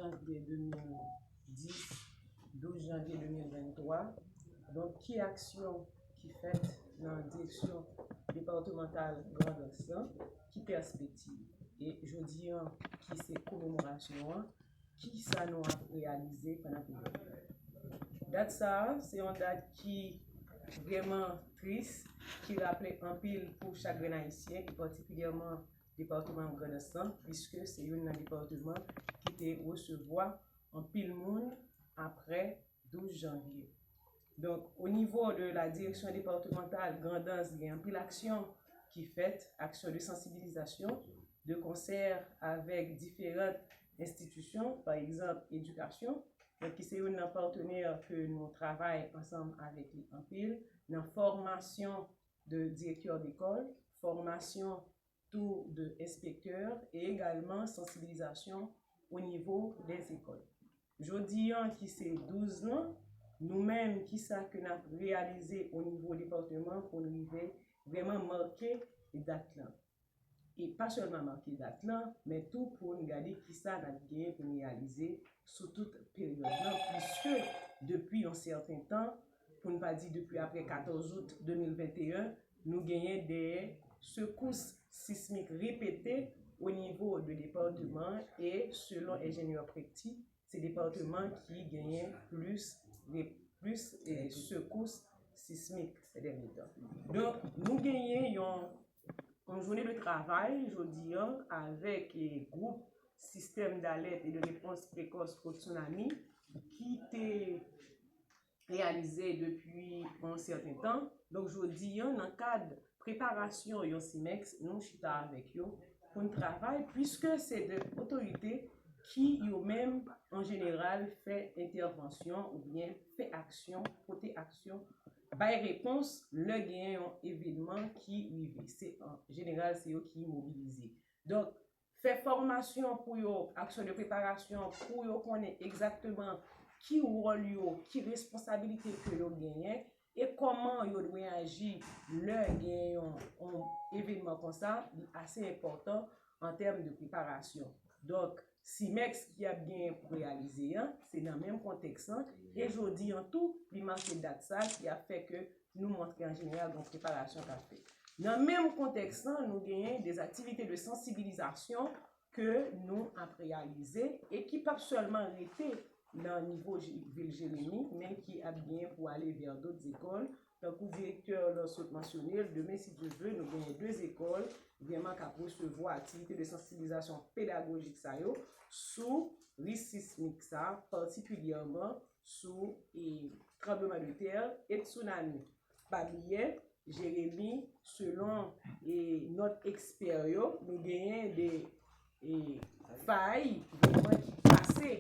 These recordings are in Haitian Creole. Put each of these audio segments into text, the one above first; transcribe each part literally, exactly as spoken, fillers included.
janvye de mil dis, douz janvye de mil venntwa. Donk, ki aksyon ki fèt nan direksyon depatmantal Grandans lan? Ki pèspektiv? E jodi an, ki se komemorasyon an, ki sa nou ap reyalize pandan peryòd la? Dat sa a, se yon dat ki vrèman tris, ki raple anpil pou chak grenn Ayisyen, e patikilyèman depatman Grandans lan, piske se youn nan depatman ki te resevwa anpil moun apre douz janvye. Donk, o nivo de la direksyon depatmantal Grandans, gen anpil aksyon ki fèt, aksyon de sansibilizasyon, de konsè avèk diferan enstitisyon, pa egzanp, edikasyon, donk, ki se youn nan patnè ke nou travay ansanm avèk li anpil, nan fòmasyon de direktè dekòl, fòmasyon tou de enspektè e egalman sansibilizasyon o nivo dè lekòl. Jodi an ki se douz lan, nou menm, ki sa ke n ap reyalize o nivo depatman pou n rive vrèman make dat lan? E pa sèlman make dat lan, men tou pou n gade ki sa n ap genyen pou n reyalize sou tout peryòd lan, piske depi yon sèten tan, pou n pa di depi apre katòz out de mil venteyen, nou genyen de sekous sismik repete o nivo de depatman an e, selon enjenyè Precty, se depatman ki genyen plis, plis, eh, sekous sismik sè dènye tan. Donk, nou genyen yon, yon jounen de travay jodi an avèk, eh, gwoup Sistèm d'alèt e de repons prekòs o tsunami ki te reyalize depi yon sèten tan. Donk, jodi an, nan kad preparasyon yon SIMEX, nou chita avèk yo pou n travay, piske se de otorite ki yo menm, an jeneral, fè entèvansyon oubyen fè aksyon, pote aksyon, bay repons lè gen yon evènman ki rive. Se, an jeneral, se yo ki mobilize. Donk, fè fòmasyon pou yo, aksyon de preparasyon, pou yo konnen egzakteman ki wòl yo, ki responsabilite ke yo genyen, e kòman yo dwe aji lè gen yon, yon evènman konsa, li ase enpòtan an tèm de preparasyon. Donk, SIMEX ki ap genyen pou reyalize an, se nan menm kontèks lan, e jodi an tou, li make dat sa ki ap fè ke nou montre an jeneral gen preparasyon k ap fèt. Nan menm kontèks lan, nou genyen de aktivite de sansibilizasyon ke nou ap reyalize e ki p ap sèlman rete nan nivo Je-, vil Jeremi, men ki ap genyen pou ale vè dòt lekòl. Tankou direktè lan sot mansyone l, demen, si Dye vle, nou genyen de lekòl vrèman k ap resevwa aktivite de sansibilizasyon pedagojik sa yo sou risk sismik sa, patikilyèman sou, e, tranbleman de tè e tsunami. Pa bliye, Jeremi, selon, e, nòt ekspè yo, nou genyen de, e, fay vrèman ki pase.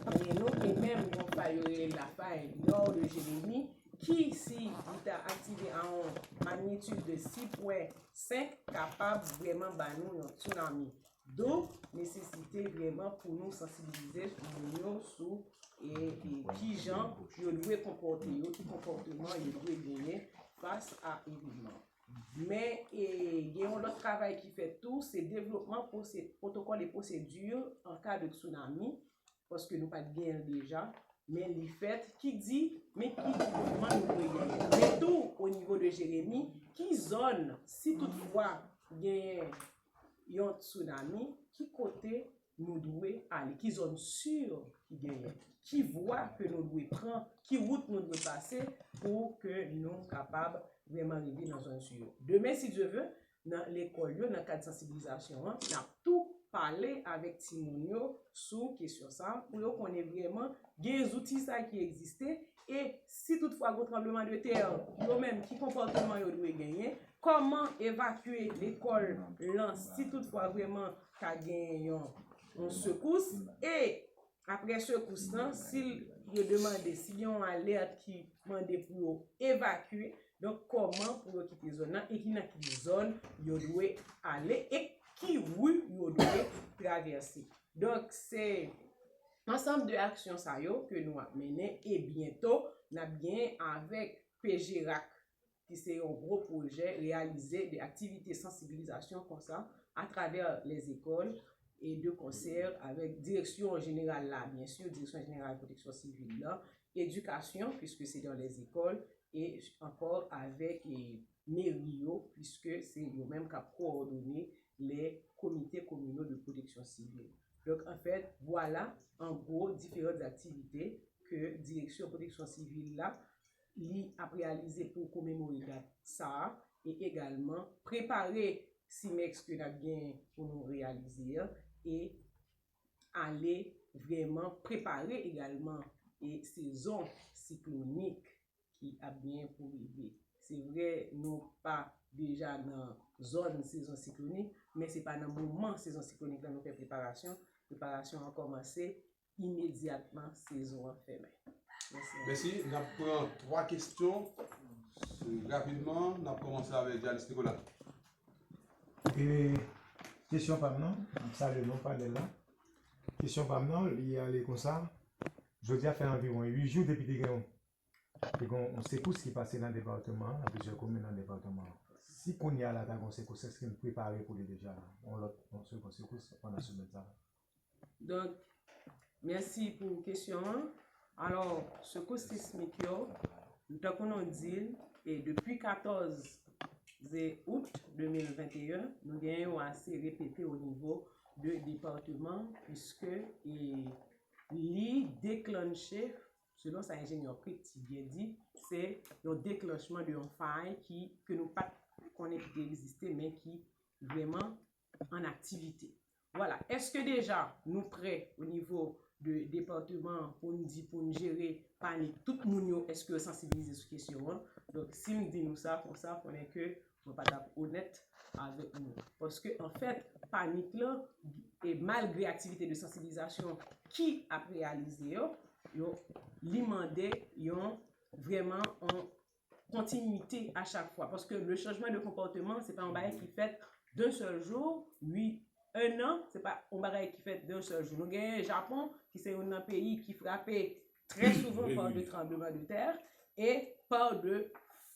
E nou gen menm yon fay yo rele la fay nò de Jeremi, ki, si li ta aktive a yon magnitid de sis pwen senk, kapab vrèman ba nou yon tsunami. Donk, nesesite vrèman pou nou sansibilize moun yo sou, e, e, kijan yo dwe konpòte yo, ki konpòteman yo dwe genyen fas a evènman. Men, e, gen yon lòt travay ki fèt tou, se devlopman pwose-, pwotokòl e pwosedi an ka de tsunami, paske nou pa t genyen l deja, men li fèt, ki di, men ki devlopman nou dwe genyen. Men tou, o nivo de Jeremi, ki zòn, si toutfwa genyen yon tsunami, ki kote nou dwe ale, ki zòn si ki genyen, ki vwa ke nou dwe pran, ki wout nou dwe pase pou ke nou kapab vrèman rive nan zòn si yo. Demen, si Dye vle, nan lekòl yo, nan kad sansibilizasyon an, n ap tou pale avèk timoun yo sou kesyon sa a, pou yo konnen vrèman gen zouti sa a ki egziste, e si toutfwa gen tranbleman de tè, yo menm, ki konpòteman yo dwe genyen, kòman evakye lekòl lan, si toutfwa vrèman ka genyen yon, yon sekous, e apre sekous lan, si yo demande, si gen yon alèt ki mande pou yo evakye, donk, kòman pou yo kite zòn nan e ki nan ki zòn yo dwe ale e ki ri yo dwe travèse. Donk, se ansanm de aksyon sa yo ke nou ap mennen e byento n ap gen avèk P G rak, ki se yon gwo pwojè reyalize de aktivite sansibilizasyon konsa atravè lèzekòl, e de konsè avèk direksyon jeneral la, byen si, direksyon jeneral pwoteksyon sivil la, edikasyon, puiske se dans les écoles, e ankò avèk e, meri yo, puiske se yo menm k ap kowòdone les comités communaux de protection civile. Donk, anfèt, vwala, an gwo, diferan aktivite ke direksyon pwoteksyon sivil la li ap reyalize pou komemore dat sa a, e egalman prepare simèks ke n ap gen pou nou reyalize a, e ale vrèman prepare egalman e sezon siklonik ki ap gen pou rive. Se vre, nou pa deja nan zòn sezon siklonik, men se pa nan moman sezon siklonik la nou fè preparasyon. Preparasyon an kòmanse imedyatman sezon an fèmen. Mèsi. Mèsi. N ap pran twa kesyon rapidman. N ap kòmanse avèk Janice Nicolas. E kesyon pa m nan, m salye nou panèl la. Kesyon pa m nan, li ale konsa. Jodi a fè anviwon uit jou depi te gen yon, te gen yon sekous ki pase nan depatman an, nan plizyè komin nan depatman an. Si kounye a la ta gen yon sekous, èske n prepare pou li deja la? Yon lòt, yon sekons sekous pandan semèn sa a? Donk, mèsi pou kesyon an. Alò, sekous sismik yo, tankou nou di l, e depi katòz out de mil venteyen, nou gen yo ase repete o nivo de depatman, puiske e, li deklanche, selon sa enjenyè Cret byen di, se yon deklanchman de yon fay ki, ke nou pa t konnen ki te egziste, men ki vrèman an aktivite. Vwala. Èske deja nou prè o nivo de depatman pou n di, pou n jere panik tout moun yo, èske yo sansibilize sou kesyon an? Donk, si m di nou sa konsa, konnen ke mwen pa t ap onèt avèk nou. Paske, anfèt, panik lan e malgre aktivite de sansibilizasyon ki ap reyalize yo, yo li mande yon vrèman yon kontinite a chak fwa. Paske le changement de comportement, se pa yon bagay ki fèt d'un seul jour, wi, un an, se pa yon bagay ki fèt d'un seul jour. Nou genyen Japon, ki se youn nan peyi ki frape trè souvan par de tranbleman de tè e par de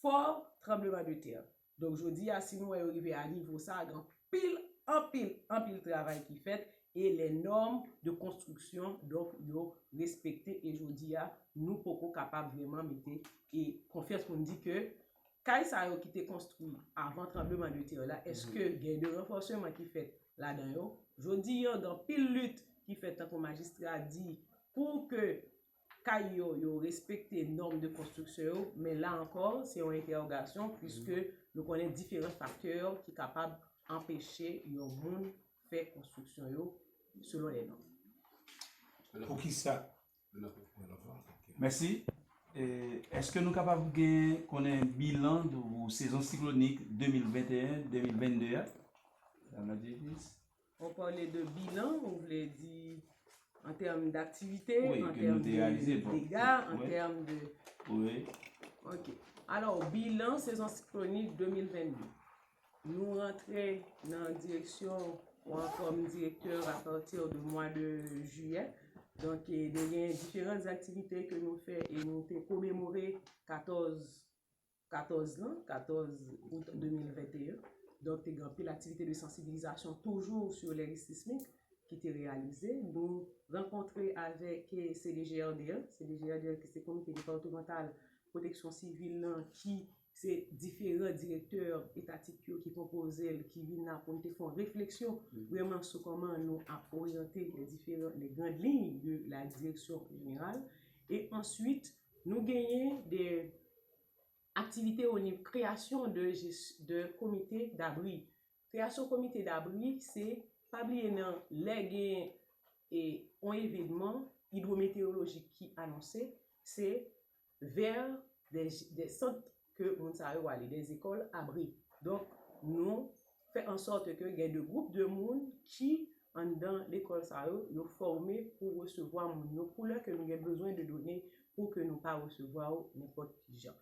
fò tranbleman de tè. Donk, jodi a, si nou wè yo rive a nivo sa, gen anpil, anpil, anpil travay ki fèt e les normes de construction, donk, yo respekte e jodi a, nou poko kapab vrèman mete e konfyans pou n di ke kay sa yo ki te konstwi avan tranbleman de tè la, èske gen de ranfòseman ki fèt ladan yo? Jodi a, gen anpil lit ki fèt, tankou majistra di, pou ke kay yo, yo respekte nòm de konstriksyon yo, men la ankò, se yon entèwogasyon, puiske nou konnen diferan faktè ki kapab anpeche yon moun fè konstriksyon yo selon lè nòm. Poukisa? Mèsi. Èske nou kapab gen konnen bilan de sezon siklonik de mil venteyen de mil vennde a? Madam la direktris. Ou pale de bilan, ou vle di an tèm daktivite, an tèm de dega, an tèm de... Wi. Ok. Alò, bilan sezon siklonik de mil vennde. Nou rantre nan direksyon ou an kòm direktè apati de mwa de jiyè. Donk, nou gen diferan aktivite ke nou fè e nou te komemore katòz katòz lan, katòz out de mil venteyen. Donk, te gen anpil aktivite de sansibilizasyon toujou sou lè risk sismik ki te reyalize. Nou rankontre avèk C D G R D L, C D G R D L ki se Komite Depatmantal Pwoteksyon Sivil lan, ki se diferan direktè etatik yo ki konpoze l, ki vin la pou n te fè yon refleksyon vrèman sou kòman nou ap oryante les différents, les grandes lignes de la direction générale. E answit, nou genyen de aktivite o nivo kreyasyon de, de komite dabri. Kreyasyon komite dabri, se, pa bliye nan lè gen e, yon evènman idwometeorolojik ki anonse, se vè de, de sant ke moun sa yo ale, des écoles abris. Donk, nou fè an sòt ke gen de gwoup de moun ki anndan lekòl sa yo, yo fòme pou resevwa moun yo, pou lè ke nou gen bezwen de done pou ke nou pa resevwa yo nenpòt ki jan.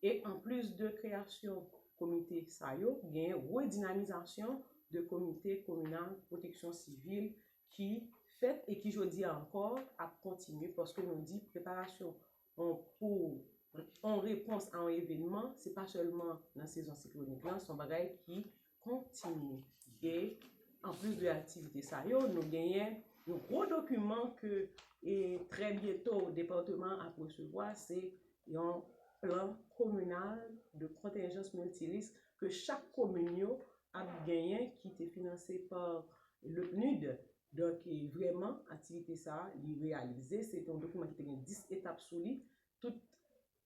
E anplis de kreyasyon komite sa yo, gen redinamizasyon de komite kominal pwoteksyon sivil ki fèt e ki jodi a ankò ap kontinye, paske nou di preparasyon pou yon repons a yon evènman, se pa sèlman nan sezon siklonik lan, se yon bagay ki kontinye. E anplis de aktivite sa yo, nou genyen yon gwo dokiman ke e, trè byento depatman an ap resevwa, se yon plan kominal de kontenjans miltirisk ke chak komin yo ap genyen, ki te finanse pa le PNUD. Donk, e, vrèman, aktivite sa a, li reyalize. Se te yon dokiman ki te gen dis etap sou li. Tout,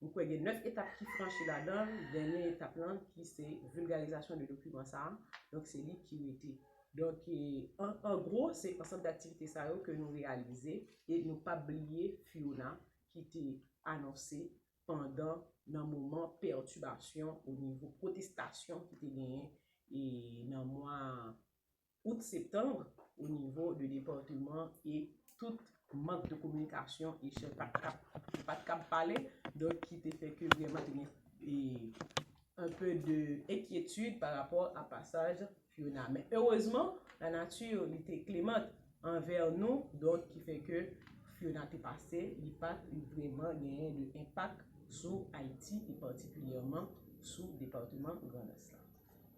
mwen kwè gen nèf etap ki franchi ladan l. Dènye etap lan, ki se vilgarizasyon de dokiman sa a. Donk, se li ki rete. Donk, e, an, an gwo, se ansanm de aktivite sa yo ke nou reyalize e nou p ap bliye Fiona ki te anonse pandan, nan moman pètibasyon, o nivo pwotestasyon ki te genyen e nan mwa out, septanm, o nivo de depatman e tout mank de kominikasyon e chèf pa t kab, pa t kab pale, donk ki te fè ke vrèman te gen e, un peu de enkyetid pa rapò a pasaj Fiona. Men erezman, lanati li te klemant anvè nou, donk ki fè ke Fiona te pase, li pa t vrèman genyen de enpak sou Ayiti e patikilyèman sou depatman Grandans la.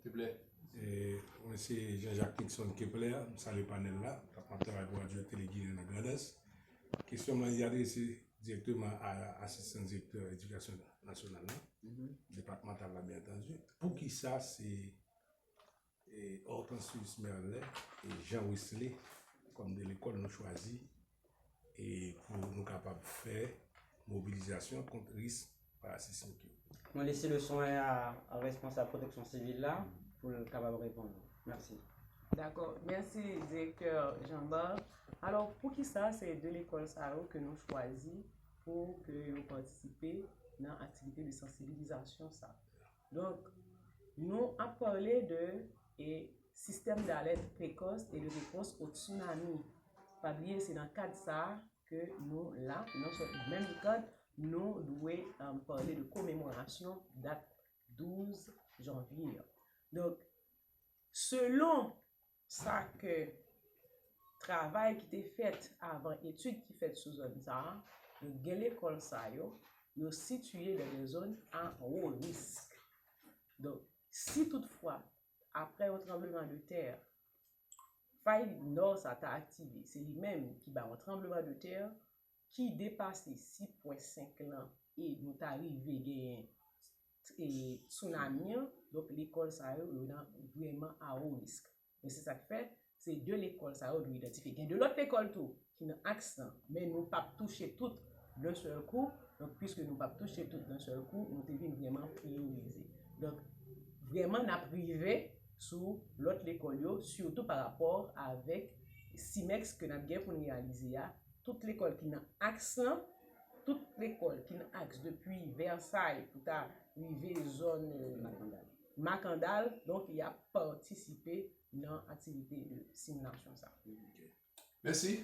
Te plè. E, mwen se Jean-Jacques Nixon Kepler, m salye panèl la, k ap travay pou Radio Télé Guinéen nan Grandans. Kesyon mwen li adrese dirèkteman a asistan direktè edikasyon nasyonal la, depatmantal la, byen antandi. Poukisa se e, Hortensius Merlet e Jean Wesley kòm de lekòl nou chwazi e pou nou kapab fè mobilizasyon kont risk parasismik yo. Nou lese leson an a, a responsab pwoteksyon sivil la pou l kapab reponn nou. Mèsi. Dakò. Mèsi, direktè Jean Bar. Alò, poukisa se de lekòl sa yo ke nou chwazi pou ke yo patisipe nan aktivite de sansibilizasyon sa? Donk, nou ap pale de e, sistèm d'alèt prekòs e de repons o tsunami. Pa bliye, se nan kad sa a ke nou la, nan sèl menm kad, nou dwe, um, pale de komemorasyon dat douz janvye an. Donk, selon sa ke travay ki te fèt avan, etid ki fèt sou zòn sa a, donk gen lekòl sa yo, yo sitiye nan de zòn a wo risk. Donk, si toutfwa, apre yon tranbleman de tè, fay nò sa ta aktive, se li menm ki ba yon tranbleman de tè ki depase sis pwen senk lan e nou ta rive genyen e, tsunami an, donk lekòl sa yo, yo nan vrèman a wo risk. Men se sa k fè, se de lekòl sa yo nou idantifye. Gen de lòt lekòl tou ki nan aks lan, men nou p ap touche tout d'un sèl kou. Donk, piske nou p ap touche tout d'un sèl kou, nou te vin vrèman priyorize. Donk, vrèman, n ap rive sou lòt lekòl yo, sitou pa rapò avèk simèks ke n ap gen pou n reyalize a. Tout lekòl ki nan aks lan, tout lekòl ki nan aks depi Vèsay pou ta rive zòn, e, Makandal. Donk, y ap patisipe nan aktivite de similasyon sa. Mèsi.